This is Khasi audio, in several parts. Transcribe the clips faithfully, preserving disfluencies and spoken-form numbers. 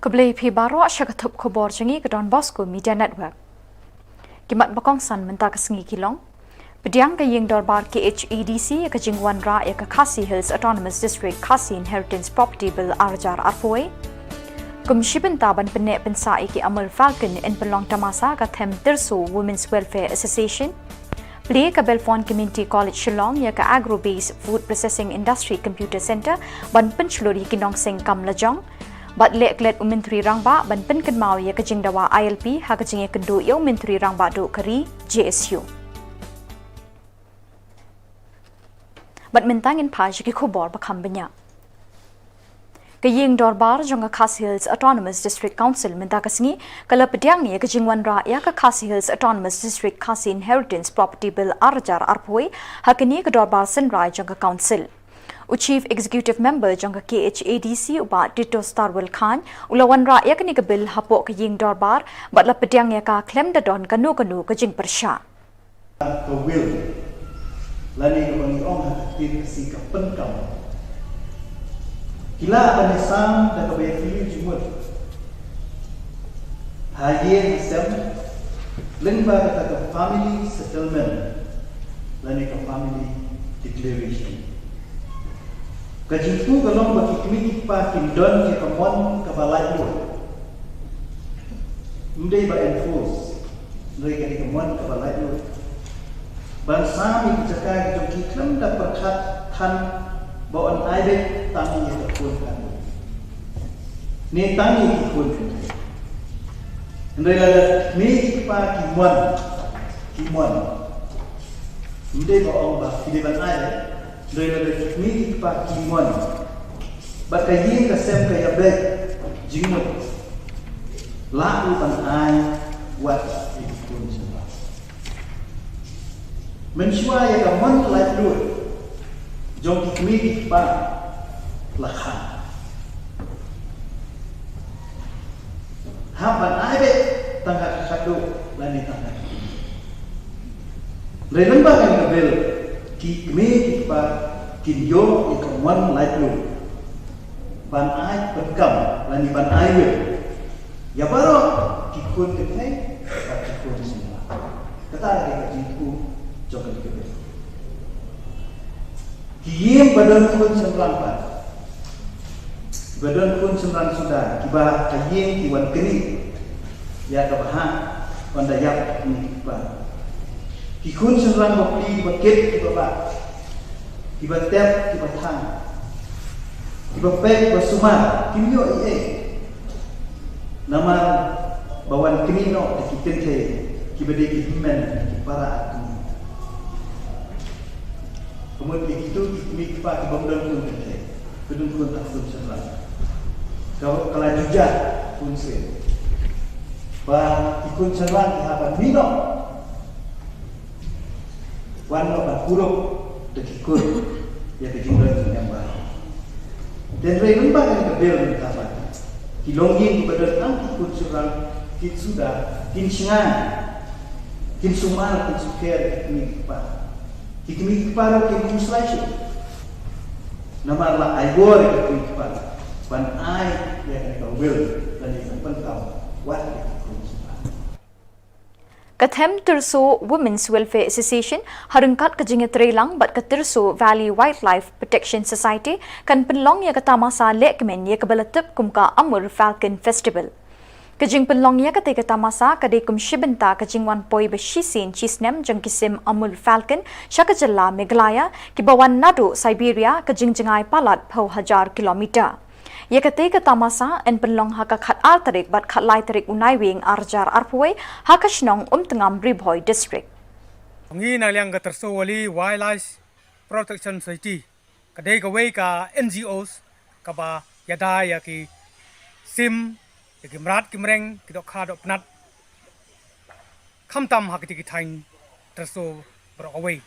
Khublei phi baroh sha ka thup khubor jong ngi ka Don Bosco Media Network. Ki mat ba kongsan mynta ka sngi ki long: Pdiang ka ïing dorbar K H A D C ïa ka jingwanrah ïa ka Khasi Hills Autonomous District Khasi Inheritance Property Bill ar hajar arphew. Kum shi bynta ban pynneh pynsah ïa ki Amur Falcon yn pynlong tamasa ka Them Tirso Women's Welfare Association. Plie ka Belfond Community College Shillong ïa ka Agro Based Food Processing Industry Computer Centre ban pynshlur ïa ki nongseng kam lajong. Bad leh klet u Myntri Rangbah ban pynkynmaw ïa ka jingdawa I L P ha ka jingïakynduh ïa u Myntri Rangbah duh ka ri, J S U. Bad mynta ngin phai sha ki khubor ba kham bniah. Ka ïing dorbar jong ka Khasi Hills Autonomous District Council mynta ka sngi ka la pdiang ïa ka jingwanrah ïa ka Khasi Hills Autonomous District Khasi Inheritance Property Bill ar hajar arphew ha kane ka dorbar synrai jong ka Council. U Chief Executive Member jong ka K H A D C u Bah Tito Starwell Chyne u la wanrah ïa kane ka bill hapoh ka ïing dorbar bad la pdiang ïa ka khlem da don kano kano ka jingpyrshah. Ka will lane kaba ngi ong ha ka ktien Khasi ka pyndonkam, ki lah ban ïasam da kaba ïakylli jingmut ha ïing ha sem lyngba kata ka family settlement lane ka family declaration. Ka jingkyrkhu ka long ba ki kmie ki kpa kin don ïa ka mon kaba laitluid. Ym dei ba enforce, hynrei ka dei ka mon kaba laitluid ban sam ïa ki jaka ki jong ki khlem da pyrkhat than ba yn ai beit tang ïa ka khun kane ne tang ïa ki khun kane. Hynrei lada ki kmie ki kpa ki mon, ki mon, ym dei ba ong ba ki dei ban ai, hynrei lada ki kmie ki kpa ki mon bad ka ïing ka sem ka ïabeit jingmut, lah ruh ban ai wat ïa ki khun shynrang. Mynshuwa ïa ka mon laitluid jong ki kmie ki kpa la kha. Hap ban ai beit tang ha ka khatduh lane tang ha ka khyndai. Hynrei lyngba kane ka bill ki kmie ki kpa kin ïoh ïa ka mon laitluid ban ai pyndonkam lane ban ai will ïa baroh ki khun kynthei bad ki khun shynrang. Kata ka dei ka jingkyrkhu jong kane ka bill. Ki ïing ba don khun shynrang pat, ba don khun shynrang suda, kiba ha ïing ki wan knieh ïa kaba hap ban da ïap ki kmie ki kpa. Ki khun shynrang ba plie, kiba kit kiba bah, kiba tep kiba thang, kiba peit kiba sumar, kim ïoh ei ei. Namar ba wan knieh noh da ki kynthei kiba dei ki hynmen, ki para kmie. Ka mut ïa kito ki kmie ki kpa ki bym don khun kynthei, ki don khun tang khun shynrang. Ka, ka la ju jah khun sien. Ba ki khun shynrang ki hap ban mih noh, wan noh ban kurup da ki khun ïa ka jingdon jingem baroh. Te hynrei lyngba kane ka bill mynta pat, ki longïing kiba don tang ki khun shynrang kin suda, kin shngaiñ, kin sumar, kin sukher ïa ki kmie ki kpa. Ki kmie ki kpa ruh kin khuslai shuh. Namar la ai bor ïa ki kmie ki kpa ban ai ïa kane ka will lane ka pyndonkam wat ïa ki khun shynrang. Ka Them Tirso Women's Welfare Association ha ryngkat ka jingïatreilang bad ka Tirso Valley Wildlife Protection Society kan pynlong ïa ka tamasa lehkmen ïa kaba la tip kum ka Amur Falcon Festival. Ka jingpynlong ïa katei ka tamasa ka dei kum shi bynta ka jingwan poi ba shisien shisnem jong ki sim Amur Falcon sha ka jylla Meghalaya, kiba wan naduh Siberia ka jingjngai palat phew hajar kilometer. Ïa katei ka tamasa yn pynlong ha ka khatar tarik bad khatlai tarik u Naiwieng ar hajar arphew ha ka shnong Umtngam, Ri Bhoi District. Ngi na liang ka Tirso Valley Wildlife Protection Society, ka dei kawei ka N G Os kaba ïada ïa ki sim, ïa ki mrad ki mreng, ki dohkha dohpnat, khamtam ha kiti ki thaiñ Tirso baroh kawei.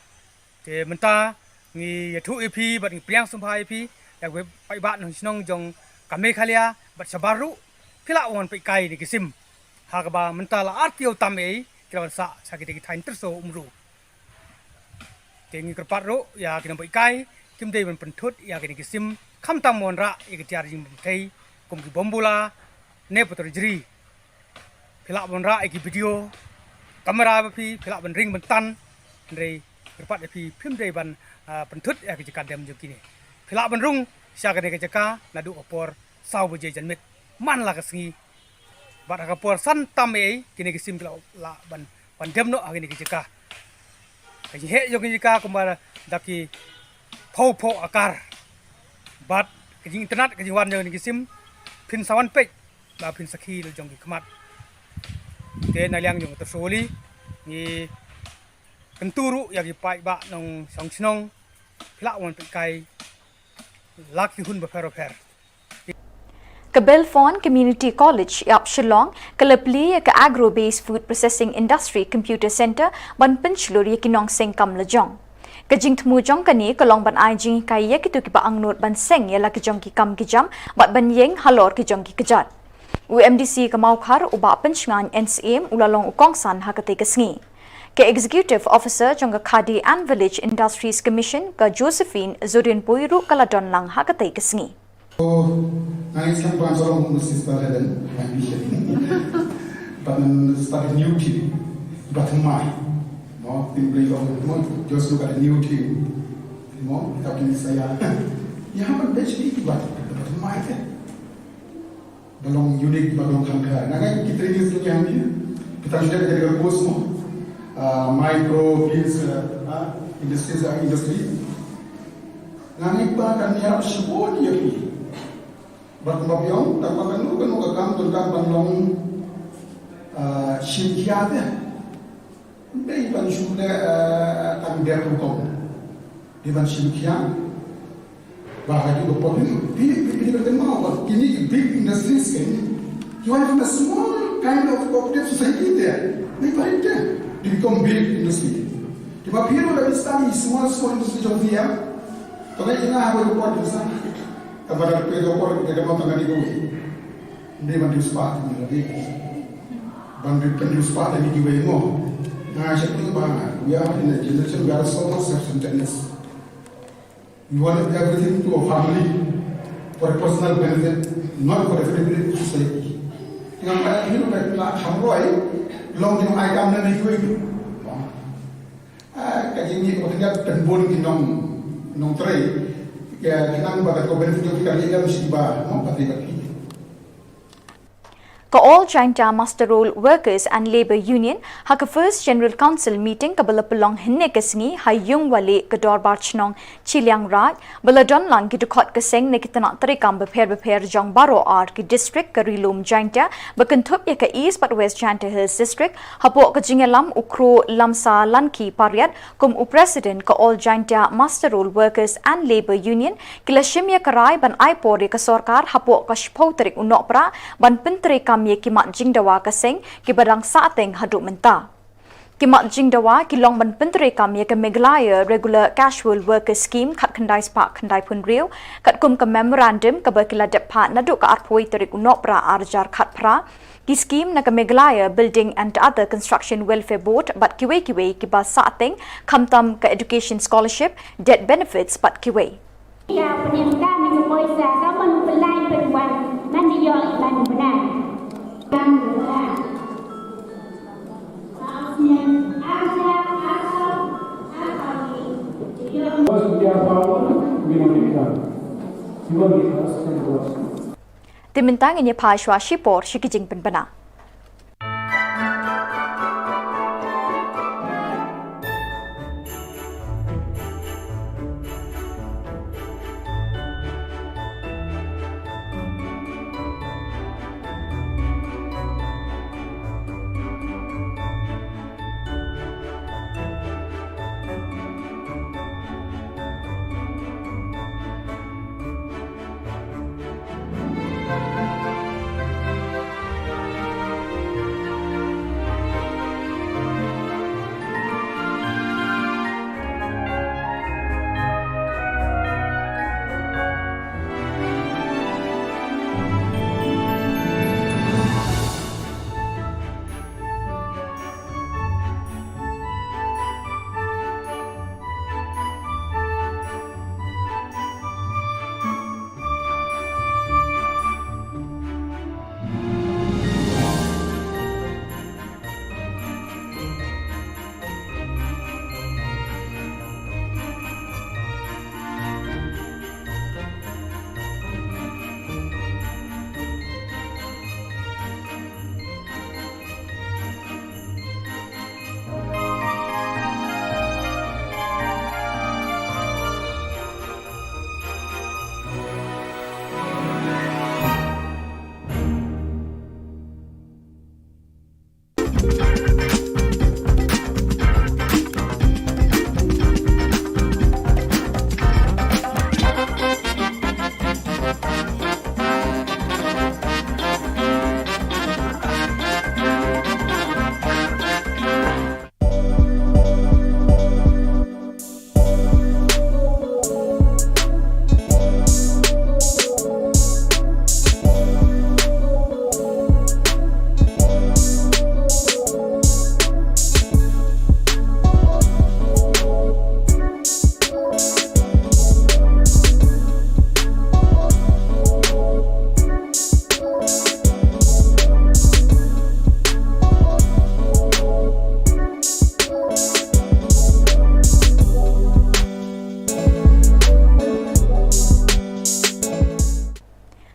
Te mynta ngi ïathuh ïa phi bad ngi pdiang sngewbha ïa phi, ïa kiwei pat ki shnong jong ka Meghalaya bad shabar ruh, phi lah wan peit kai ïa ki sim, ha kaba mynta la artiew tam ei ki la wan sah sha kiti ki thaiñ Tirso Umru. Te ngi kyrpad ruh ïa ki nongpeit kai, kim dei ban pynthut ïa kine ki sim, khamtam ban wanrah ïa ki tiar jingbymthei kum ki bombola, ne putrajri. Phi lah ban rah ïa ki video kamera ba phi, phi lah ban ring ban tan. Hynrei kyrpad ïa phi, phim dei ban, ah, pynthut ïa ki jaka dem jong kine. Phi lah ban rung sha kane ka jaka naduh ka por saw baje janmiet man la ka sngi. Bad ha ka por san tam ei, kine ki sim ki lah, lah ban, ban dem noh ha kine ki jaka. Ka jingheh jong kine ki jaka kumba da ki phew phew akar. Bad ka jingitynnad ka jingwan jong kine ki sim, phin sa wan peit ba phin sakhi la jong ki khmat. Te na liang jong ka Tripsywali, ngi kyntu ruh ïa ki paidbah nongshong shnong, phi lah wan peit kai la ki hun bapher bapher. Ka Belfon Community College ïap Shillong ka la plie ïa ka Agro Based Food Processing Industry Computer Center ban pynshlur ïa ki nongseng kam lajong. Ka jingthmu jong kane ka long ban ai jinghikai ïa kito kiba angnud ban seng ïa la ki jong ki kam ki jam bad ban ïeng halor ki jong ki kjat. U M D C ka Mawkhar, u Bah Pynshngaiñ N Syiem, u la long u kongsan ha katei ka sngi. Ka Executive Officer jong ka Khadi and Village Industries Commission, ka Josephine Zurianpui ruh ka la don lang ha katei ka sngi. Oh, nga ngeit skhem ba ngan sa long kum Sister Helen, my bishop. But ngan start a new team. But my, no, team play long, no, just look at a new team. No, tapi saya, ya, but basically, but, but my, eh. Ba long unique, ba long kham khar. Nga ngeit ki trainees ki hangne, ki tang shu dep ka course mo. Ah, micro, beans, ah, ah, industries, ah, industry. Nga ngeit ba kan ïarap shibun ïa phi. Bad kumba phi ong, tang ba kano kano ka kam donkam ban long, ah, shim khia te. Dei ban shu leh, eh, tang dep rukom. Dei ban shim khia. Ba ha ju ka por ni, phi, phi, phi, phi, phi, phi, kine ki big industries kine, ki wan from a small kind of cooperative society there. They find there. They become big industry. Ki ba phi ruh la study small, small industry jong phi, ya. To ngai ina ha ka por tu sa. Ka ba da ka por, ka ba tang ni ko. Dei ban riewspah ïa ngi, dei ban riewspah ïa ngi kiwei mo. Nga sheptieng ba nga, we are in a generation where so much self-centeredness. We want everything to our family for a personal benefit, not for the benefit of society. Nga ba ïa ngi ba la kham roi, long jong ai kam na ngi kiwei. Ah, ka jingmih ba ka pynbun ki nong, nongtrei, ka khnang ba ka ko benefit jong ki ka leh ïa mesti ba, mo, ka te ka phi. Ka All Jaintia Muster Roll Workers and Labour Union, ha ka First General Council Meeting kaba la pynlong hynne ka sngi ha Ïungwaleh ka Dorbar Chnong Chilliangraij, ba la don lang ki dkhot ka seng na ki tnat treikam bapher bapher jong baroh ar ki district ka Ri Lum Jaintia, ba kynthup ïa ka East bad West Jaintia Hills District, hapoh ka jingïalam u Kro Lamsa Lanki Pariat, kum u President ka All Jaintia Muster Roll Workers and Labour Union, ki la shim ïa ka rai ban ai por ïa ka sorkar hapoh ka shiphew tarik u Nohprah ban pyntreikam ïa ki mat jingdawa ka seng kiba dang sahteng haduh mynta. Ki mat jingdawa ki long ban pyntreikam ïa ka Meghalaya Regular Casual Worker Scheme khatkhyndai spah khyndaiphew hynriew, katkum ka memorandum kaba ki la dep phah naduh ka arphew tarik u Nohprah arhajar khatphra. Ki skim na ka Meghalaya Building and Other Construction Welfare Board bad kiwei kiwei kiba sahteng, khamtam ka education scholarship, death benefits bad kiwei. Ka pynïap ka ni ka poisa ka man u pynlai pynwan man di ïoh i man u bnai. Kan u bnai. First we are power, we don't become. You won't become a second person. Te mynta ngin ïa phai shuwa shipor sha ki jingpynbna.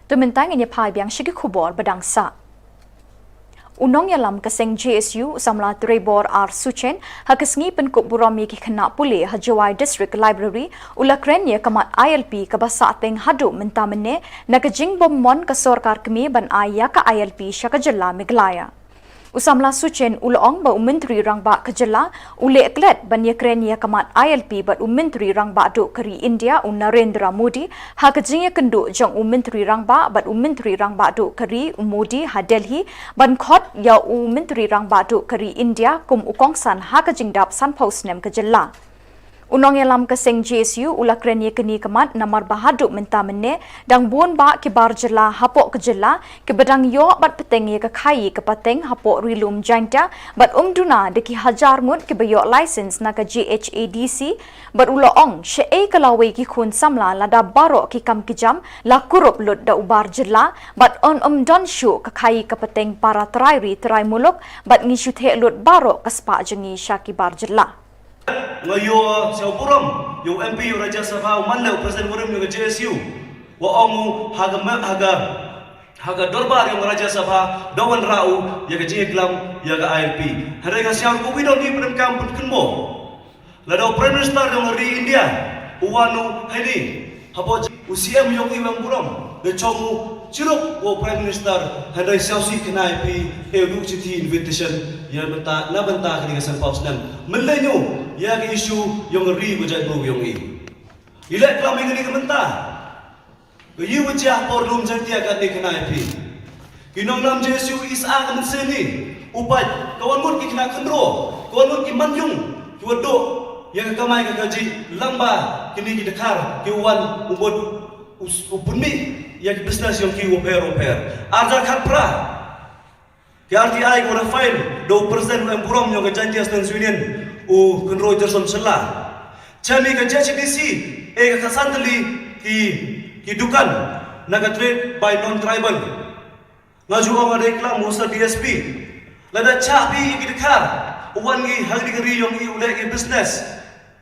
Te mynta ngin ïa phai biang sha ki khubor ba dang sah. U nongïalam ka seng J S U, u samla Treibor R Suchen, ha ka sngi pynkup burom ïa ki khynnah pule ha Jowai District Library, u la kren ïa ka mat I L P kaba sahteng haduh mynta mynne, na ka jingbym mon ka sorkar kmie ban ai ïa ka I L P sha ka jylla Meghalaya. U samla Suchen u la ong ba u Myntri Rangbah ka jylla u leh klet ban ïakren ïa ka mat I L P bad u Myntri Rangbah duh ka ri India, u Narendra Modi, ha ka jingïakynduh jong u Myntri Rangbah bad u Myntri Rangbah duh ka ri, u Modi, ha Delhi, ban khot ïa u Myntri Rangbah duh ka ri India kum u kongsan ha ka jingdap sanphew snem ka jylla. U nongïalam ka seng J S U u la kren ïa kane ka mat namar ba haduh mynta mynne dang bun bah ki bar jylla hapoh ka jylla kiba dang ïoh bad bteng ïa ka khaii ka pateng hapoh Ri Lum Jaiñtia bad ym duna da ki hajar ngut kiba ïoh license na ka J H A D C, bad u la ong shaei ka lawei ki khun samla lada baroh ki kam ki jam la kurup lut da u bar jylla bad yn ym don shuh ka khaii ka pateng para trai ri trai muluk bad ngi shu theh lut baroh ka spah jong ngi sha ki bar jylla. Nga ïoh sha u burom ïa u M P ïa u Rajya Sabha, u man leh u President barim ïa ka J S U. Wa ong u ha ka me-, ha ka, ha ka dorbar ïa u Rajya Sabha, da wanrah u ïa ka jingïaklam ïa ka I L P. Hynrei ka sñiaw ruh kawi don hi pyndonkam pynkynmaw. Lada u Prime Minister jong ka ri India u wan u haini, hapoh u C M jong i, wa ong burom, da chong u chirup u Prime Minister, hynrei sñiawsih khynnah ïa phi, e u duh shithi invitation ïa bynta, na bynta kane ka sanphew snem. Mynlei ñiew ïa ka issue jong ka ri bad jaitbru jong i. I leh klam ïa kane ka bynta. Ka ïa u jia por lum jaiñtia katne khynnah ïa phi. Ki nongïalam J S U i sa ka mynsiem ni. U pait, ka wan mut ki khynnah khynraw, ka wan mut ki manyung, ki wa duh ïa ka kamai ka kajih, lyngba kine ki dkhar, ki wan u mut u, u pynmih ïa ki business jong ki wa pher wa pher. Ar hajar khatphra, ka R T I ka wa file da u President, wa ong burom, jong ka Jaintia Students Union, u Kynroi Jerson Shylla. Chah mih ka J H A D C, e ka khatsan tylli ki, ki dukan na ka trade by non-tribal. Nga ju ong ha dei klam u Sir D S P. Lada chah phi ki dkhar, u wan ngi ha kane ka ri jong ngi u leh ki business,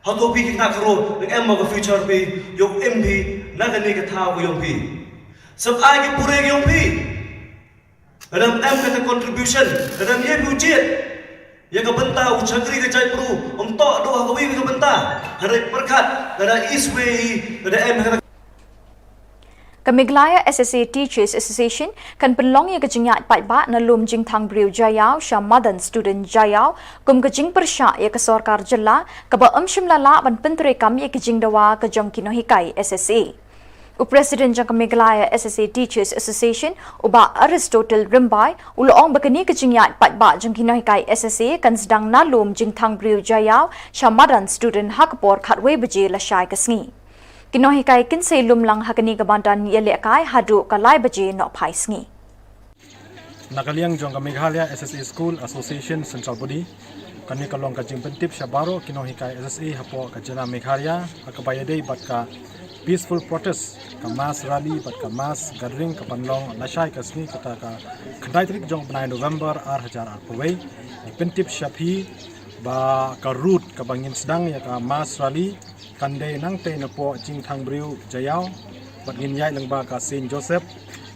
hato phi ki khynnah khynraw, dang em mo ka future phi, ïoh im phi na kane ka thaw ka jong phi? Sep ai ki pure ka jong phi. Lada em kata contribution, lada em ïa phi u jied ïa ka bynta u shakri ka jaitbru, ym toh duh ha kawi ka bynta. Hynrei pyrkhat, lada i swei, lada em ha kata. Ka Meghalaya S S A Teachers Association kan pynlong ïa ka jingïaid paidbah na lum jingthang briew Jaiaw sha madan student Jaiaw kum ka jingpyrshah ïa ka sorkar jylla kaba ym shym la lah ban pyntreikam ïa ki jingdawa ka jong ki nonghikai S S A. U President jong ka Meghalaya S S A Teachers Association, u Bah Aristotle Rymbai, u la ong ba kane ka jingïaid paidbah jong ki nonghikai S S A kan sdang na lum jingthang briew Jaiaw sha madan student ha ka por khatwei baje lashai ka sngi. Ki nonghikai kin sei lum lang ha kane ka madan ïalehkai haduh ka lai baje nohphai sngi. Na ka liang jong ka Meghalaya S S A School Association Central Body, kane ka long ka jingpyntip sha baroh ki nonghikai S S A hapoh ka jylla Meghalaya, ha kaba ïadei bad ka peaceful protest, ka mass rally bad ka mass gathering ka ban long lashai ka sngi, kata ka khyndai tarik jong u bnai November ar hajar arphew wei. Ngi pyntip sha phi ba ka route kaba ngin sdang ïa ka mass rally kan dei nangtei napoh jingthang briew Jaiaw, bad ngin ïaid lyngba ka Saint Joseph,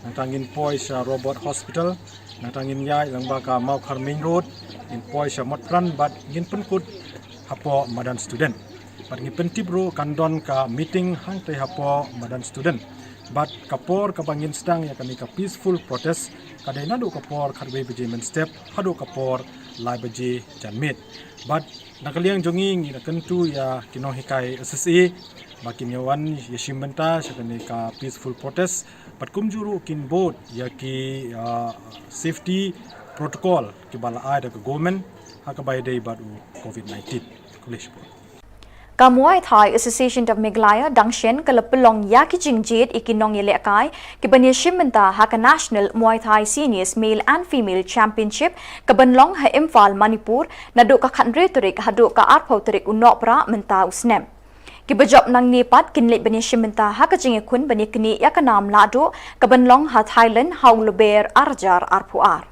nangta ngin poi sha Robert Hospital, nangta ngin ïaid lyngba ka Mawkhar Main Road, ngin poi sha Motphran bad ngin pynkut hapoh madan student. Bad ngi pyntip ruh kan don ka meeting hangtei hapoh madan student. Bad ka por kaba ngin sdang ïa kane ka peaceful protest ka dei naduh ka por khatwei baje mynstep haduh ka por lai baje janmiet. Bad na ka liang jong ngi, ngi da kyntu ïa ki nonghikai S S A ba kin ïa wan ïashim bynta sha kane ka peaceful protest, bad kumjuh ruh kin bud ïa ki, ah, safety protocol kiba la ai da ka government ha kaba ïadei bad u covid nineteen. Khublei shibun. Ka Muay Thai Association of Meghalaya dang shen ka la pynlong ïa ki jingjied ïa ki nongïalehkai kiban ïashim bynta ha ka National Muay Thai Seniors Male and Female Championship kaban long ha Imphal, Manipur, naduh ka khathynriew tarik haduh ka arphew tarik u Nohprah mynta u snem. Kiba jop nangne pat kin leit ban ïashim bynta ha ka jingïakhun ban ïaknieh ïa ka nam lahduh kaban long ha Thailand ha u Lber ar hajar arphew ar.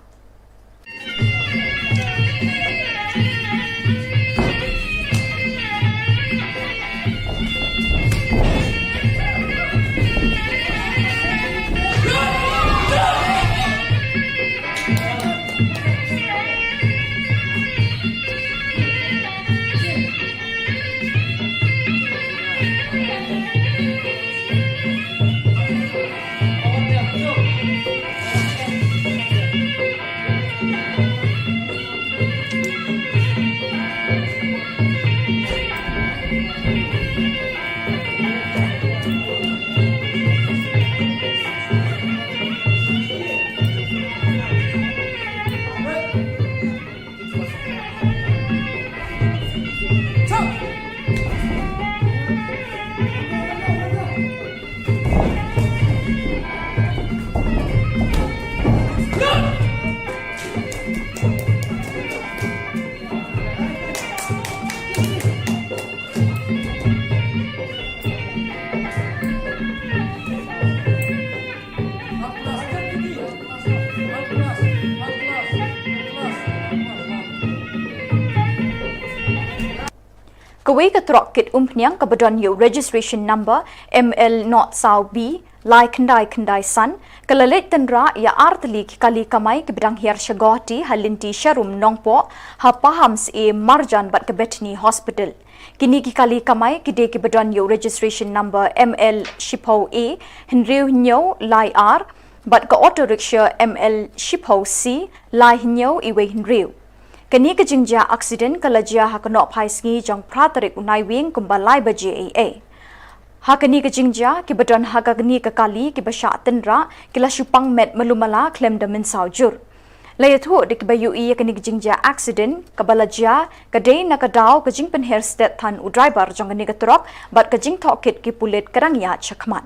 Kawei ka trok kit umphniang kaba don ïa u registration number M L not saw B lai khyndai khyndai san, ka la leit tynrah ïa artylli ki kali kamai kiba dang hiar sha Guwahati ha lynti sharum Nongpoh, ha Paham Syiem marjan bad ka Bethany Hospital. Kine ki kali kamai ki dei kiba don ïa u registration number M L shiphew A hynriew hynñiew lai ar bad ka auto rickshaw M L shiphew C lai hynñiew iwei hynriew. Kane ka jingjia accident ka la jia ha ka nohphai sngi jong phra tarik u Naiwieng kumba lai baje eiei. Ha kane ka jingjia kiba don ha kane ka kali kiba shah tynrah ki la shu pang met malu mala khlem da mynsaw jur. La ïathuh da kiba ïohi ïa kane ka jingjia accident kaba la jia ka dei na ka daw ka jingpynher stet than u driver jong kane ka trok bad ka jingtohkit ki pulit ka dang ïaid shakhmat.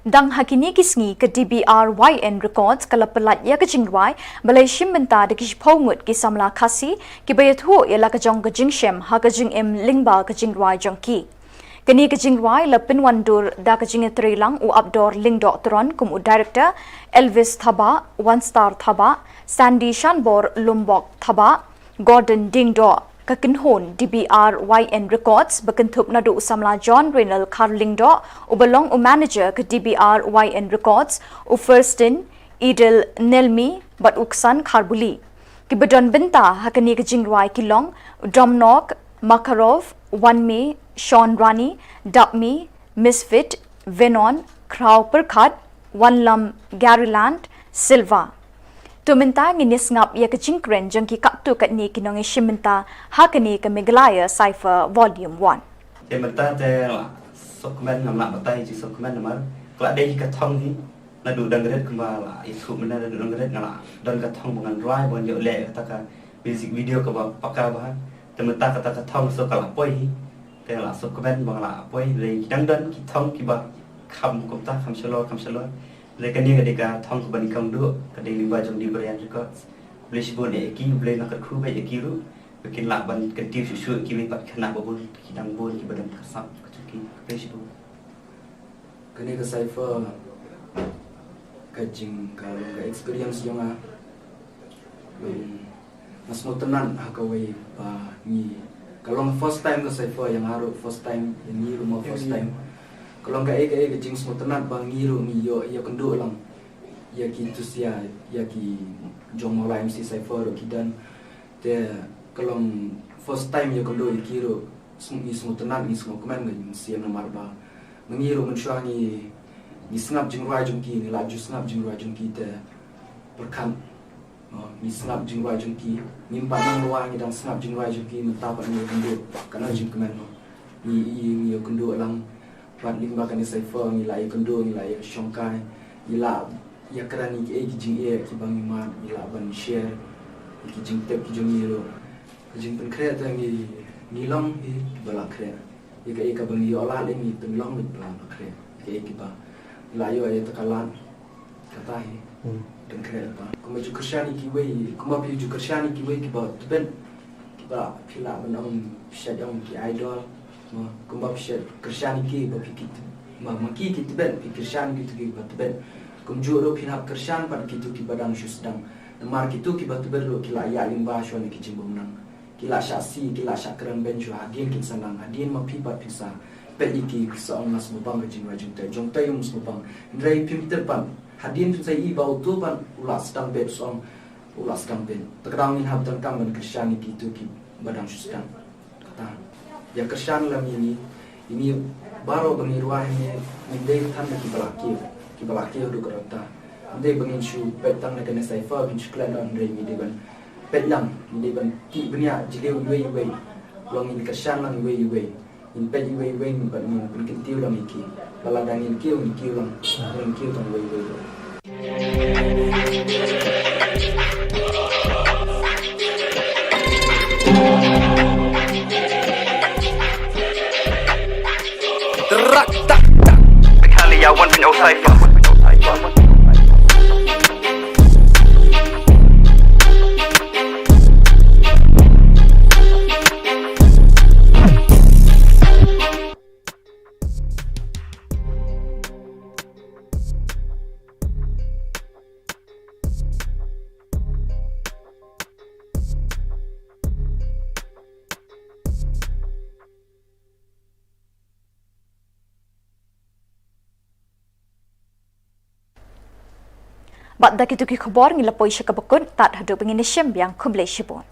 Dang ha kine ki sngi ka D B R Y N Records ka la pyllait ïa ka jingrwai ba la ïashim bynta da ki shiphew ngut ki samla Khasi kiba ïathuh ïa la ka jong ka jingshem ha ka jingim lyngba ka jingrwai jong ki. Kane ka jingrwai la pynwandur da ka jingïatreilang u Apdor Lyngdoh Tron kum u director, Elvis Thabah, One Star Thabah, Sandy Shanbor Lumbok Thabah, Gordon Diengdoh. Ka kynhun D B R Y N Records ba kynthup naduh u samla John Reynald Kharlyngdoh uba long u manager ka D B R Y N Records, u Firstin, Idil Nelmi bad u Ksan Kharbuli. Kiba don bynta ha kane ka jingrwai ki long u Domnok, Makarov, Wanme, Sean Rani, Dapmi, Misfit, Venon, Khraw Pyrkhat, Wanlam, Garyland, Silva. To mynta ngin ïa sngap ïa ka jingkren jong ki katto katne ki nongïashim bynta ha kane ka Meghalaya Cypher Volume one. Te mynta te la sngewkmen ngam lah batai jingsngewkmen namar ka la dei hi ka thong hi. Naduh dang rit kumba la ïathuh mynne naduh dang rit nga la don ka thong ba ngan rwai ba ngan ïoh leh kata ka music video kaba paka bha. Te mynta kata ka thong so ka la poi hi. Te nga la sngewkmen ba nga la poi. Hynrei ki dang don ki thong kiba kham kumta kham shalor kham shalor. Hynrei kane ka dei ka thong kaba nyngkong duh ka dei lyngba jong D B R Y N Records. Khublei shibun ïa ki, Blei un kyrkhu bha ïa ki ruh. Ba kin lah ban kyntiew shuh shuh kiwei pat ki khynnah ba bun ki dang bun kiba dang kyrpad ka jong ki. Khublei shibun. Kane ka cypher ka jing ka long ka experience jong nga. Long nga sngewtynnat ha kawei ba ngi ka long first time ka cypher ïa nga ruh first time ïa ngi ruh mo first time. Ka long kaei kaei ka jingsngewtynnat ba ngi ruh ngi ïoh ïakynduh lang ïa ki tusia ïa ki jong Mawlai M C cypher ruh ki don. Te ka long first time ïakynduh ïa ki ruh. Sng- ngi sngewtynnat ngi sngewkmen ka mynsiem namar ba ma ngi ruh mynshuwa ngi ngi sngap jingrwai jong ki ngi la ju sngap jingrwai jong ki te pyrkhat. Ngi sngap jingrwai jong ki ngim pat nang rwai ngi dang sngap jingrwai jong ki mynta pat ngi ïakynduh ka nang jingkmen. Ngi i ngi ïakynduh lang. Pat lyngba kane cypher ngi la ïakynduh ngi la ïashongkai ngi la ïakren ïa kiei ki jingeh kiba ngi mad ngi la ban share ïa ki jingtip ki jong ngi ruh. Ka jingpynkhreh te ngi ngi long hi kiba la khreh ïa kaei kaba ngi ïoh lad ngi pynlong ngi ba la khreh ïa kaei kiba ngi la ïoh ïa ta ka lad. Kata hi. Hmm. Dang kren ba kumba ju kyrshan ïa kiwei kumba phi ju kyrshan ïa kiwei kiba tbit kiba phi lah ban ong phi shet ong ki idol. Kumba phi shet kyrshan ïa ki ba phi ki ma ma ki ki tbit phi kyrshan ïa kitu kiba tbit. Kumjuh ruh phi hap kyrshan pat kitu kiba dang shu sdang. Namar kitu kiba tbit ruh ki la ïaid lyngba shuwa na ki jingbymnang. Ki la shah si ki la shah kren ben shuwa hadien kin sa nang hadien ma phi pat phin sa peit ïa ki ki sa ong nga sngewbang ka jingrwai jong te jong te ym sngewbang. Hynrei phim tip pat hadien phin sa ïohi ba utu pat u la sdang beit sa ong u la sdang beit. Te ka daw ngin hap donkam ban kyrshan ïa kitu kiba dang shu sdang. Kata ïa kyrshan lem ïa ngi ïa ngi baroh ba ngi rwai ngi ngi dei than da kiba la kiew kiba la kiew ruh ka rta. Ngi dei ba ngin shu peit tang na kane cypher ngin shu klet noh hynrei ngi dei ban Peit lang, ngin dei ban tih bniah jylliew iwei iwei. Long ngin kyrshan lang iwei iwei. Ngin peit iwei iwei, ngin peit, ngin pynkyntiew lang ïa ki. Ba lada ngin kiew, ngin kiew lang. Ngin kiew tang iwei iwei. Rak tak tak. Kali ya one point oh cypher. Bad da kito ki khubor ngi la poi sha kaba kut, tad haduh ba ngin ïa shem biang, khublei shibun.